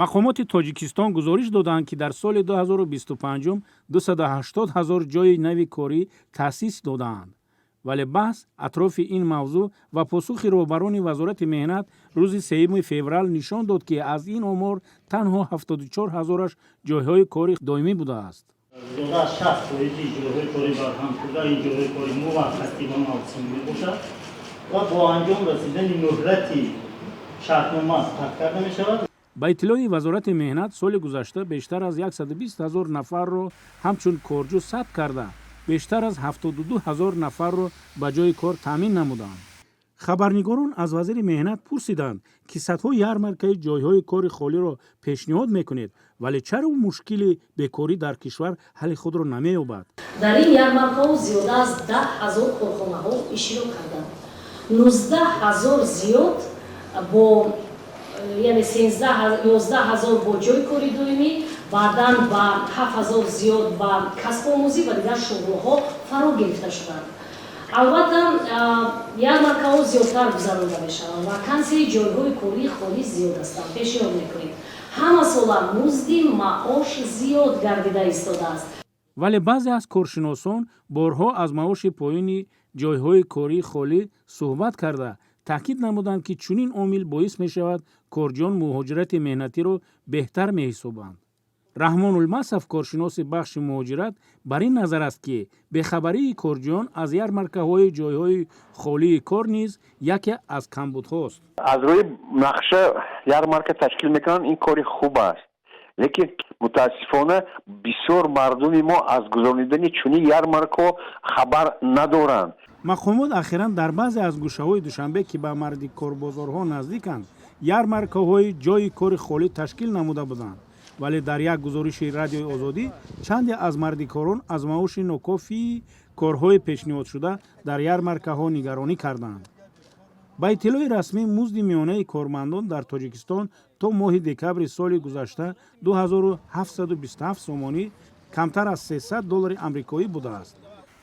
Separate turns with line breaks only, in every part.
Мақомоти Тоҷикистон гузориш доданд, ки дар соли 2025 280 ҳазор ҷойи нави корӣ таъсис додаанд. Вале баҳс атрофи ин мавзӯъ ва посухи роҳбарони Вазорати меҳнат рӯзи 3 феврал нишон дод, ки аз ин омор танҳо 74 ҳазораш ҷойҳои кори доимӣ будааст.
Зиёда аз 60 фоизи ҷойҳои кори барҳам шуда, ин ҷойҳои кори муваққатӣ ва мавсимӣ мебошад ва бо анҷом расидани муҳлати шартнома қатъ карда мешавад.
Ба иттилои Вазорати меҳнат, соли гузашта бештар аз 120 ҳазор нафарро ҳамчун корҷӯ сабт карда, бештар аз 72 ҳазор нафарро ба ҷойи кор таъмин намуданд. Хабарнигорон аз вазири меҳнат пурсиданд, ки садҳо ярмаркаи ҷойҳои кори холиро пешниҳод мекунед, вале чаро мушкили бекорӣ дар кишвар ҳалли худро намеёбад?
Дар ин ярмаркаҳо зиёда аз 10 000 корхонаҳо иштирок карданд, 19 000 зиёд бо, яъне 11 000 бо ҷойи кори доимӣ, баъдан ба 7000 зиёд ба касбомӯзӣ ва дигар шуғлҳо фаро гирифта шуданд. Албатта, ярмаркаҳо зиёдтар гузаронда мешаванд, вакансияи ҷойҳои кории холӣ зиёд ҳастанд, пешниҳод мекунем. Ҳама сола музди маош зиёд гардида истодааст.
Вале баъзе аз коршиносон борҳо аз маоши поёни ҷойҳои кории холӣ суҳбат карда, таъкид намуданд, ки чунин омил боис мешавад, корҷӯён муҳоҷирати меҳнатиро беҳтар меҳисобанд. Раҳмон Улмасов, коршиноси бахши муҳоҷират, бар ин назар аст, ки бехабарии корҷӯён аз ярмаркаҳои ҷойҳои холии кор низ яке аз камбудҳост.
Аз рӯи нақша ярмарка ташкил мекунанд, ин кори хуб аст, лекин мутаассифона бисёр мардуми мо аз гузаронидани чунин ярмаркаҳо хабар надоранд.
Мақомот ахиран дар баъзе аз гӯшаҳои Душанбе, ки ба мардикорбозорҳо наздиканд, ярмаркаҳои ҷойи кори холӣ ташкил намуда буданд. Вале дар як гузориши Радиои Озодӣ чанде аз мардикорон аз маоши нокофии корҳои пешниҳодшуда дар ярмаркаҳо нигаронӣ карданд. Ба иттилои расмӣ, музди миёнаи кормандон дар Тоҷикистон то моҳи декабри соли гузашта 2727 сомонӣ, камтар аз 300 доллари амрикоӣ будааст.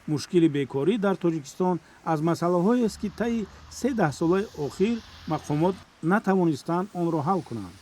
Мушкили бекорӣ дар Тоҷикистон аз масъалаҳоест, ки таи се даҳсолаи охир мақомот натавонистанд онро ҳал кунанд.